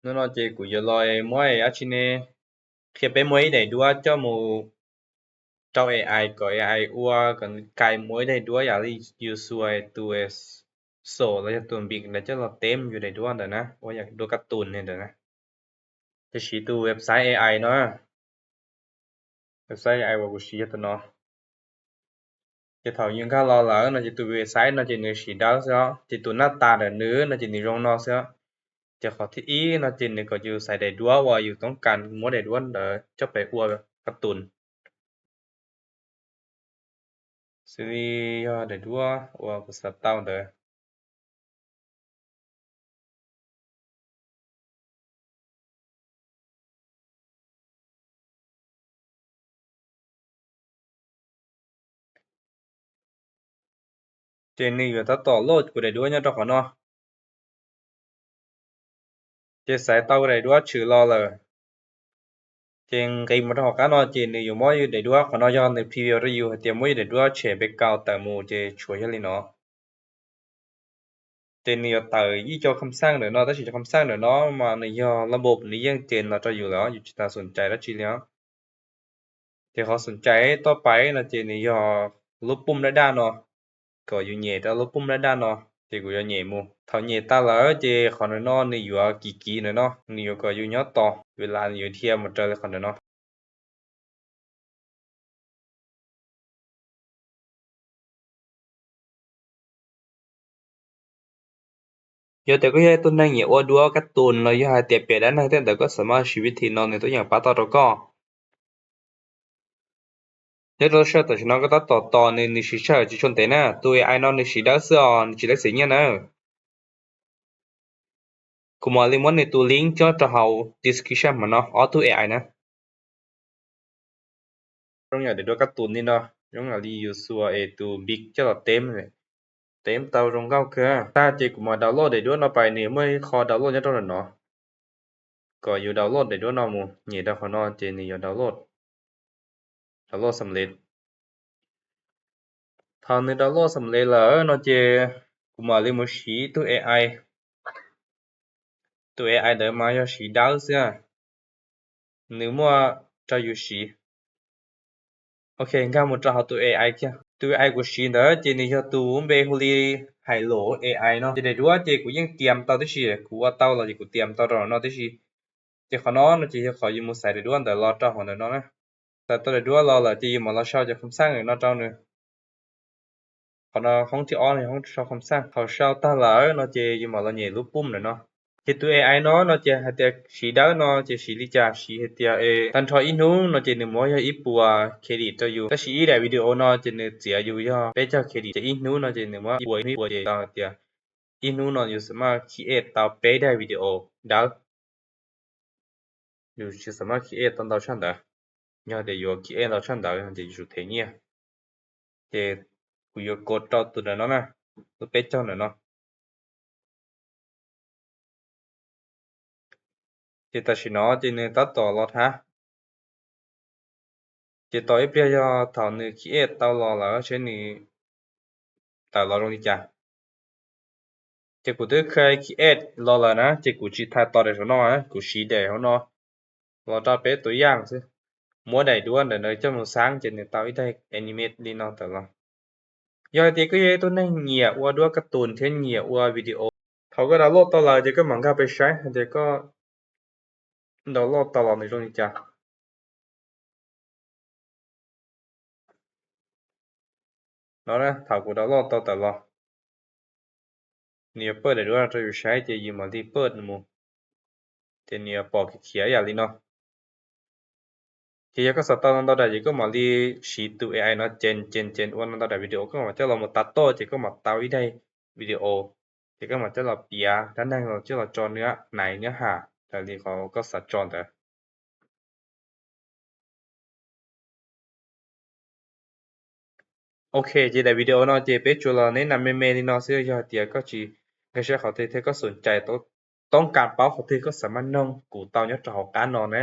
Hnub no ces kuv yuav los muab dab tsi ne, qhia peb muab ib daim duab coj mus rau A I kom A I ua kom nws kais muaj ib daim duab yam li yus xuas tus xom los yog tus npis ntawd coj los teb yus daim duab ntawd na, ua yam duab kab tus ntawd na. Ces siv tus website A I no, website A I uas kuv siv yog tus no. Ces thaum yus nkag los lawm no ces tus website no ces nws siv dawb xwb os, ces tus naj tas ntawm nws no ces nws zoo no xwb os. Ces qhov thib ib no ces nws kom yus xaiv daim duab uas yus toob kas muab daim duab ntawd coj pem ua kab tus. Xws li yog daim duab uas kuv xav tau ntawd. Ces nws yuav tab tom load kuv daim duab nyob rau qhov no. Ces xaiv tau daim duab tshwm los lawm. Ces nqis mus rau hauv qab no ces nws yuav muab yus daim duab, qhov no yog nws preview rau yus hais tias muab yus daim duab tshem background tawm mus ces tshuav yog li no. Ces nws yuav tawm ib co kham xaj ntawm no, tab sis cov kham xaj ntawm no mas nws yog lab npos nws yeej ces no rau yus lawm, yus tsis tas xom cai dab tsi li os. Ces qhov xom cai toj pais no ces nws yog lub pum daj daj no, kom yus nyem rau lub pum daj daj no, ces kuv yuav nyem mus. Thaum nyem tas lawm ces qhov ntawm no nws yuav kiv kiv ntawm no, nws yuav kom yus nyob tos, ua li nws yuav dhia mus raws li qhov ntawm no. Yog tias koj yog ib tug neeg nyiam ua duab kab tus los yog hais tias piav dab neeg tej ntawd koj xav mas siv vib thim no nws tuaj yeem pab tau rau koj. Nyob rau sij hawm tam sim no koj tab tom tos nws, nws siv sij hawm tsis tshua ntev na, tus A I no nws siv dawb xwb os, nws tsis laib xeem nyiaj na. Kuv mam li muab nws tus link nyob rau hauv description hmo no, ob tug A I na. Zoo yam daim duab kab tus li no, zoo yam li yus xuas es tus npis coj los teb, teb tau zoo nkauj kawg. Tag ces kuv mam download daim duab no pais, nws muaj ib qho download nyob rau ntawm no, kom yus download daim duab no mus, nyem rau qhov no ces nws yuav download, download xam lev. Thaum nws download xam lev lawm no ces kuv mam li mus siv tus A I. Tus A I ntawd mas yog siv dawb xwb, nws muaj rau yus siv. Ok, nkag mus rau hauv tus A I kiag. Tus A I kuv siv ntawd ces nws yog tus npe hu li Hais Los A I no. Ces daim duab ces kuv yeej tiam tau tib si, kuv ua tau los ces kuv tiam tau rau no tib si. Ces qhov no no ces yog qhov yus mus xaiv daim duab ntawd los rau hauv ntawm no na. Xaiv tau daim duab los lawm ces yus mam los sau cov kham xaj ntawm no rau nws. Qhov no hoob thib ob no hoob sau kham xaj. Thaum sau tag lawm no ces yus mam los nyem lub pum ntawm no. Ces tus A I no no ces hais tias siv dawb no ces siv li cas, siv hais tias es tag nrho ib hnub no ces nws muab yog ib puas credit rau yus, tab sis ib daim video no ces nws txiav yus yog peb caug credit, ces ib hnub no ces nws muab ib puas, ib puas ces tau hais tias ib hnub no yus xam maj create tau peb daim video dawb. Yus tsis xam maj create tau ntau tshaj ntawd. Yog tias yuav create ntau tshaj ntawd ces yus tsum them nyiaj. Ces kuv yuav kov rau tus ntawm no na, lub peb caug ntawm no. Ces tam sim no ces nws tab tom los thab. Ces tos ib pliag yog thaum nws create tau los lawm seb nws tawm los zoo li cas. Ces kuv twb create los lawm na, ces kuv tsis tau tos daim saum no, kuv siv daim hauv no los rau peb tus yaj xwb. Muab daim duab ntawm no coj mus xab ces nws tau ib daim animate li no tawm los. Yog hais tias koj yog ib tug neeg nyiam ua duab kab tus thiab nyiam ua video, thaum koj download tau lawm ces koj mam nkag pem saib hais tias koj download tau los nws zoo li cas. No na, thaum kuv download tau tawm los, nws yuav pawj daim duab rau yus saib ces yus mam li pawj mus, ces nws yuav pom khiav khiav yam li no. Ces yog koj xav tau ntau ntau daim ces koj mam li siv tus A I no ces ces ces ua ntau ntau daim video, koj mam coj los mus tas toj ces koj mam tau ib daim video, ces koj mam coj los piav dab neeg los coj los tso nws nais nws ham raws li qhov koj xav tso ntawd. Ok, ces daim video no ces peb tsuas los neb nas me me li no xwb, yog tias koj tsis nkag siab qhov twg thiab koj xom cai toob kas paub qhov twg koj xav maj noog kuv tau nyob rau hauv qab no na.